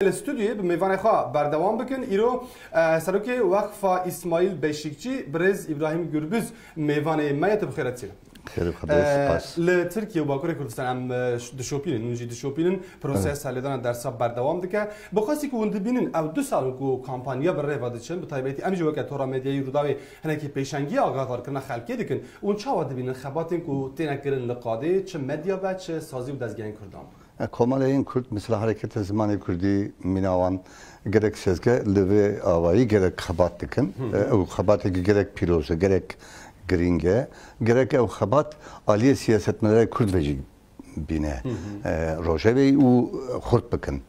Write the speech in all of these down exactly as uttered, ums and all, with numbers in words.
Li stûdyoyê bi mêvanê xwe berdewam bikin. Îro, e, Serokê Weqfa Îsmaîl Beşîkçî, birêz Îbrahîm Gurbuz mêvanê me ye. Tu bi xêr hatî. Xêr û xebê, e, spas. Li Tirkiye û Bakurê Kurdistan em, e, ş-, dişopînin, hûn jî dişopînin. Proseya, evet, serlêdana dersa berdewam dike. Bi xwestî ku hûn dibînin, ew du sal in ku kampanya bi rê ve diçin, bi taybetî em jî weke Tora Medyayî Rûdawê hinekî pêşengî agadarkirina xelkê dikin. Hûn çawa dibînin xebatên ku têne kirin li qadê, çi medya be, çi sazî û dezgehên Kurdan be? E, Komeleyên Kurd, mesela Hereketa Zimanê Kurdî, mîna wan, gerek sezge li vê awayî gerek xebat dikin. Hı hı. E, ew xebatekî gerek pîroz e, gerek girîng e. Gerek ew xebat aliyê siyasetmedarê Kurd ve jî bîne, hı hı, e, rojevê û xurt bikin.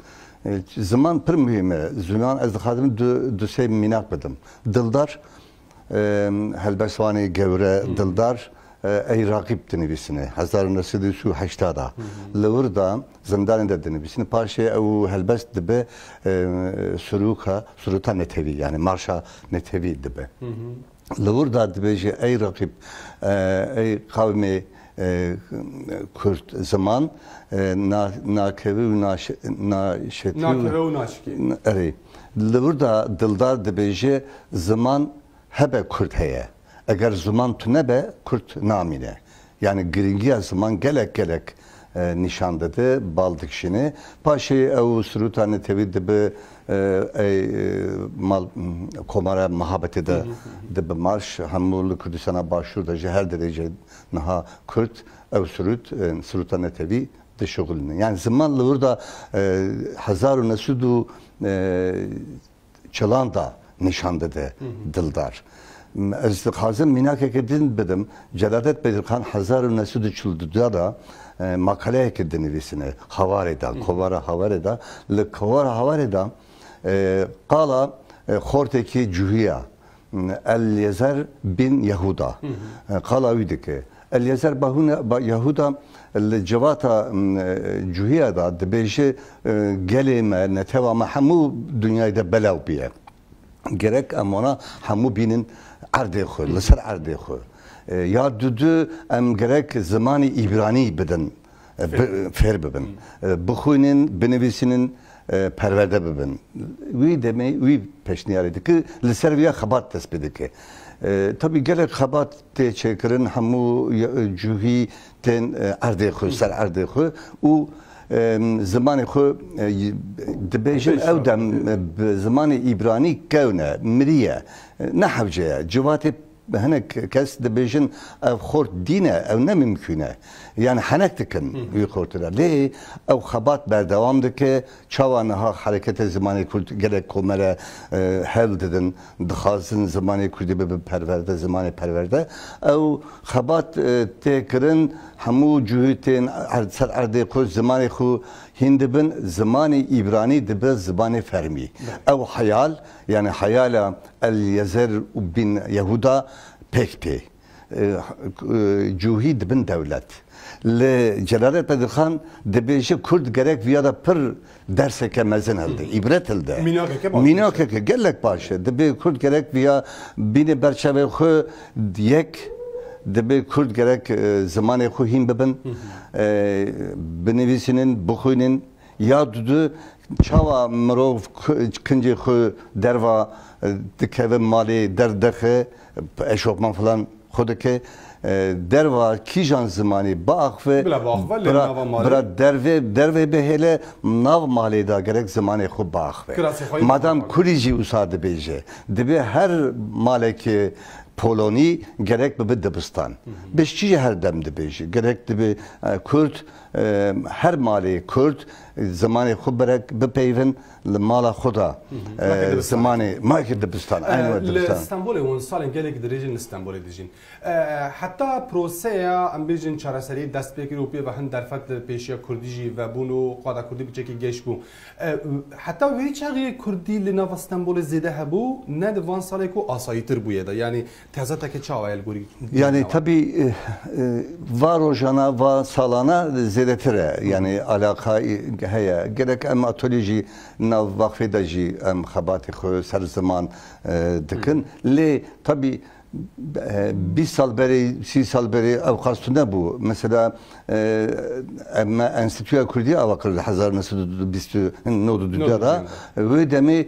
E, ziman pir muhîm e. Ziman, ez dixwazim du, du sê mînak bidim. Dildar, e, helbestvanê gewre, hı hı, Dildar, e, Ey Raqîb dinivîsine. Hezar û neh sed û sî û heşt da. Hı hı. Li wir de zindanê de dinivîsine. Paşê ew helbest dibe, e, suruka, suruta netewî, yani marşa netewî dibe. Hı hı. Li wir de dibêje, ey Raqîb, e, ey qewmê, e, Kurd, ziman, e, na-, nakeve û naş-, naşetî û Nakeve û naşikê. Erê. Li wir de Dildar dibêje, ziman hebe Kurd heye. Eger ziman tune be, Kurd namîne. Yani girîngiya ziman gelek gelek, e, nîşan dide, bal dikişîne. Paşê ew sirûta netewî dibe, e, ey, e, mal, m, Komara Mihabetê de, hı hı, hı hı, dibe marş. Hemû li Kurdistana Başûr de ji her derê jî niha Kurd ew sirût, e, sirûta netewî dişuxulîne. Yani ziman li wir de, e, hezar û neh sed û, e, çilan da nîşan dide, hı hı, Dildar. Ez dixwazim mînakeke din bidim. Celadet Bedirxan hezar û neh sed û çil û du da, e, makaleyeke dinivîsine Hawarê da, hı hı, kovara Hawarê da. Li kovara Hawarê da, e, qala, e, xortekî Cuhiya, Elyezer bin Yehuda, hı hı, e, qala wî dike. Elyezer bahûne, ba-, Yehuda li civata, m, e, Cuhiya da dibêje, e, gelê me, netewa me hemû dinyayê de belaw bûye. Gerek em wana hemû bînin erdê xwe, li ser erdê xwe. E, ya dudu em gerek zimanê îbranî bidin, e, bi-, fêr bibin. E, bixwînin, binivîsînin, e, perwerde bibin. Wî demê, wî peşniyarê dike, li ser vîya xebat dest pê dike. E, tabî gelek xebat tê çêkirin, hemû ye-, cuhî tên, e, erdê xwe, ser erdê xwe û, e, zimanê xwe, e, y-, dibêjin, ew dem, e, bi zimanê îbranî kewne, miriye, e, ne hewce ye. Civatê hinek kes dibêjin, ev xort dîn e, ew ne mimkûn e. Yani henek dikin, hı hı, wî xortira. Lê ew xebat berdewam dike. Çawa niha Hereketa Zimanê Kurd gelek komele, e, hewl didin, dixwazin zimanê Kurdî bibe perwerde, zimanê perwerde. Ew xebat, e, tê kirin, hemû cuhî tên er-, ser erdê xwe, zimanê xwe hîn dibin, zimanê îbranî dibe zimanê fermî. Be. Ew heyal, yani heyala Elyezer bin Yehuda pêk tê. E, e, cuhî dibin dewlet. Li Celadet Bedirxan dibêje Kurd gerek viya da pir derseke mezin hilde, hı hı, îbret hilde. Mînakeke baş e. Mînakeke gelek baş e. Dibê Kurd gerek viya bîne berçavê xwe yek, dibê Kurd gerek, e, zimanê xwe hîn bibin, hı hı, e, binivîsînin, bixwînin, ya dudu çawa mirov ku-, kincê xwe derva, e, dikeve malê, derdixe, eşofman filan xwe dike, e, derva kîjan zimanî biaxive, bila biaxive, lê bira, nava malê, bira dervê, dervê bihêle, nav malê de gerek zimanê xwe biaxive. Kirasê xwe yê Madam bixwe. Kurî jî wisa dibêje. Dibê her malekê Polonî gerek bibe dibistan. Hı hı. Bi çi jî her dem dibêje. Gerek dibe, e, Kurd, e, her malê Kurd, e, zimanê xwe berek bipeyvin li mala xwe de, hı hı, e, makê dibistan, zimanê, makê dibistan, e, aynı wek li dibistan. Stenbolê hûn salên gelek dirêjin li Stenbolê dijîn. E, heta proseya, em bêjin, çareseriyê dest pê kir û pê ve hin derfet li pêşiya Kurdî jî vebûn û qada Kurdî biçekî geş bû. E, heta wê çaxê Kurdî li nava Stenbolê zêde hebû, ne di van salê ku asayîtir bûye de. Yanî tezateke çawa ye li gorî? Yani, tabii, e, e, va rojana, va salana zêdetir e. Yani, alaka, e, heye. Gerek em atolye jî nav vaqfê de jî em xebatê xwe ser ziman, e, dikin. Lê, tabii, E, bîst sal berê, sî sal berê ew qas tune bû. Mesela, e, em me Enstîtuya Kurdî ava kir li hezar neh sed û bîst û nod û du de. Wê demê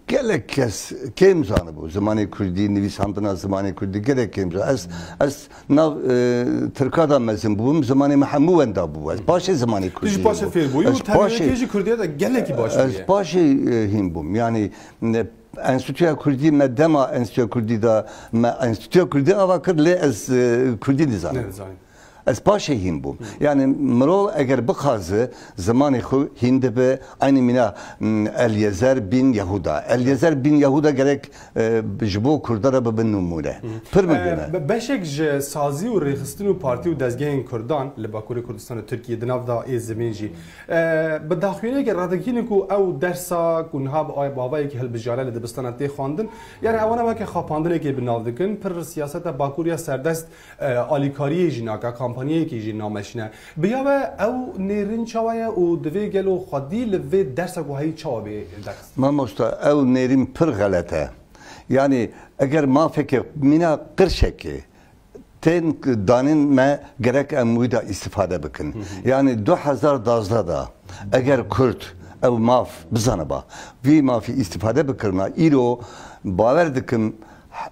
gelek kes kêm zanibû zimanê Kurdî, nivîsandina zimanê Kurdî gelek kêm zanibû. Ez, ez nav, e, Tirka de mezin bûm, zimanê me hemû wenda bû. Ez paşê zimanê Kurdî. Tu jî paşê fêr bûyî û tenê yekê jî Kurdiya de gelekî baş bûye. Ez paşê, e, hîn bûm. Yani, ne, Enstîtuya Kurdî, me dema Enstîtuya Kurdî de, me Enstîtuya Kurdî ava kir, lê ez, e, Kurdî nizanim. Ne, nizanim. Ez paşê hîn bûm. Hı. Yani mirov eger bixwaze zimanê xwe hîn dibe, aynî mîna, m, Elyezer bin Yehuda. Elyezer bin Yehuda gerek, e, ji bo Kurda re bibe nimûne. Hı. Pir mihim e. E, be-, beşek ji sazî û rêxistin û partî û dezgehên Kurdan li Bakurê Kurdistan û Tirkiye di nav de ê zimên jî E, bi daxuyaniyekê radikî ne ku ew dersa ku niha bi ay-, bi avayekî hilbijare li dibistana tê xwendin, yani ewana weke xapandinekê bi nav dikin, pir siyaseta Bakur ya serdest, e, alîkariyê jî nake, kampanyayekî jî nameşîne. Bi ya ve ew nêrîn çawa ye û divê gelo xwedî li vê dersa ku heyî çawa bê derxistin? Mamosta, ew nêrîn pir xelet e. Yani eger mafeke mîna qirşekê tên danîn me gerek em wî de îstîfade bikin. Hı hı. Yani du hezar dazdeh de eger Kurd ew maf bizaniba, vî mafî îstîfade bikirina, îro bawer dikim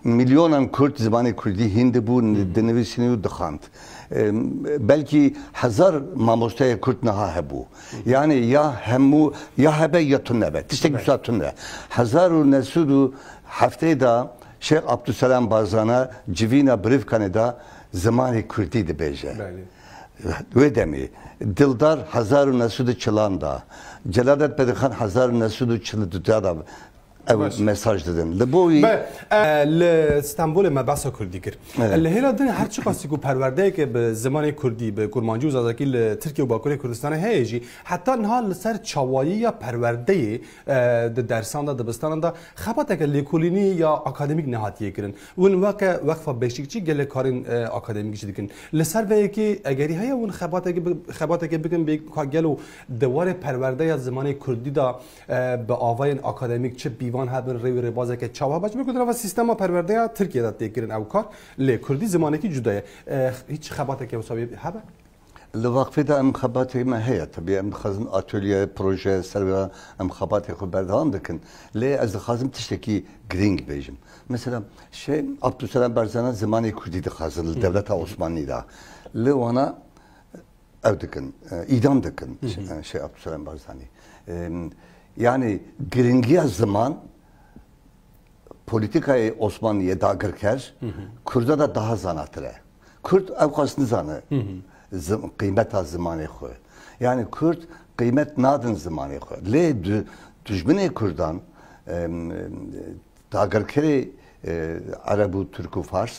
milyonan Kurd zimanê Kurdî hîn dibû, hı hı, dinivîsînî û dixwend. Em, belkî hezar mamosteyê Kurd niha hebû. Hı hı. Yani ya hemû, ya hebe ya tune be. Tiştek wisa tune. Hezar û neh sed û heftê de Şêx Abdulselam Barzana civîna Birîvkanê de zimanê Kurdî dibêje. Belê. Wê demê Dildar hezar û neh sed û çilan de, Celadet Bedirxan hezar û neh sed û çil û du de ew mesaj didin. Li bo wî Be, e, li Stenbolê me behsa Kurdî kir. Evet. Li hêla din her çiqasî ku perwerdeyeke bi zimanê Kurdî, bi Kurmancî û Zazakî li Tirkiye û Bakurê Kurdistanê heye jî, heta niha li ser çawayiya perwerdeyê, e, di dersan de, dibistanan de xebateke lêkolînî ya akademîk nehatiye kirin. Win weke Weqfa Beşîkçî gelek karên, e, akademîk jî dikin. Li ser vê yekê egerî heye win xebateke bi-, xebateke bikin bê ka gelo di warê perwerdeya zimanê Kurdî de, e, bi avayên akademîk çi pîvan hebin, rê û rêbazeke çawa hebe? Ji ber ku di nava sîstema perwerdeya Tirkiye de tê kirin ew kar, lê Kurdî zimanekî cuda ye. E, hîç xebateke wisa wê hebe? Li Waqfê de em xebatê me heye, tebî em dixwazin atölye, proje, ser vê em xebatê xwe berdewam dikin. Lê ez dixwazim tiştekî girîng bêjim. Mesela, Şêx Abdulselam Barzana zimanê Kurdî dixwazin li dewleta Osmanlî de. Li wana ew dikin, e, îdam dikin Hı hı. Şê-, Şêx Abdulselam Barzanî. Em, yani girîngiya ziman polîtîkayê Osmanliyê dagirker, Hı hı. Kurda da daha zanatir e. Kurd ew qas nizane Hı hı. zim-, qîmeta zimanê xwe. Yani Kurd qîmet nadin zimanê xwe. Lê du-, dijminê Kurdan, em, em, dagirkerê, e, Ereb û Tirk û Fars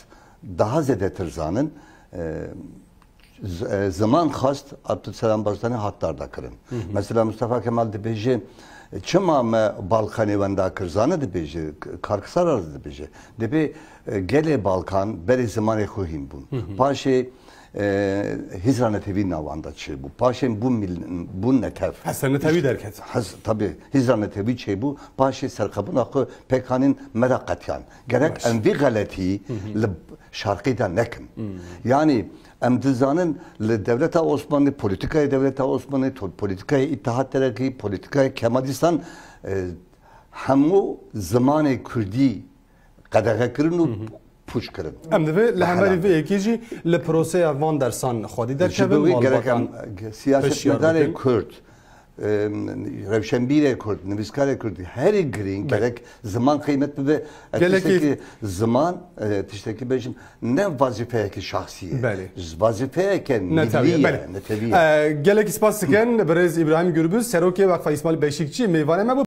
daha zêdetir zanin, e, z-, e, ziman xwest Abdulselam Barzanî hat darda kirin. Hı hı. Mesela Mustafa Kemal dibêje, çima me Balkanê wenda kir? Zane dibêje, Karkisar dibêje. Dibê, e, gelê Balkan berê zimanê xwe hîn bûn. Hı hı. Paşê, e, Hizra Netewî navanda çêbû. Paşê bûn mil-, bûn netev. Hizra Netewî derket. Hes-, tabii, Hizra Netewî çêbû. Paşê serxebûna xwe pêk anîn, me de qetiyan. Gerek Baş. em vî xeletî Hı hı. li şarqî de nekin. Hı. Yani, Em dizanin li dewleta Osmanlî, polîtîkayê dewleta Osmanlî, to-, polîtîkayê Îttihat Terakî, polîtîkayê Kemalîstan, e, hemû zimanê Kurdî qedexe kirin û Hı hı. pûç kirin. Em divê li hemberî vê yekê jî li proseya van dersan xwedî derkevin, malbatan hişyar bikin. Siyasetmedarê Kurd, em, rewşenbîrê Kurd, nivîskarê Kurd, herî girîng Belê. gerek ziman qîmet bibe. E, Gelekî tiştekî ziman, e, tiştekî bêjim, ne wazîfeyekî şahsî ye. Belê. Wazîfeyeke Netewî ye, millî ye, belê. netewî ye. E, gelekî spas dikin, birêz Îbrahîm Gürbüz, serokê Weqfa Îsmaîl Beşîkçî, mêvanê me bû.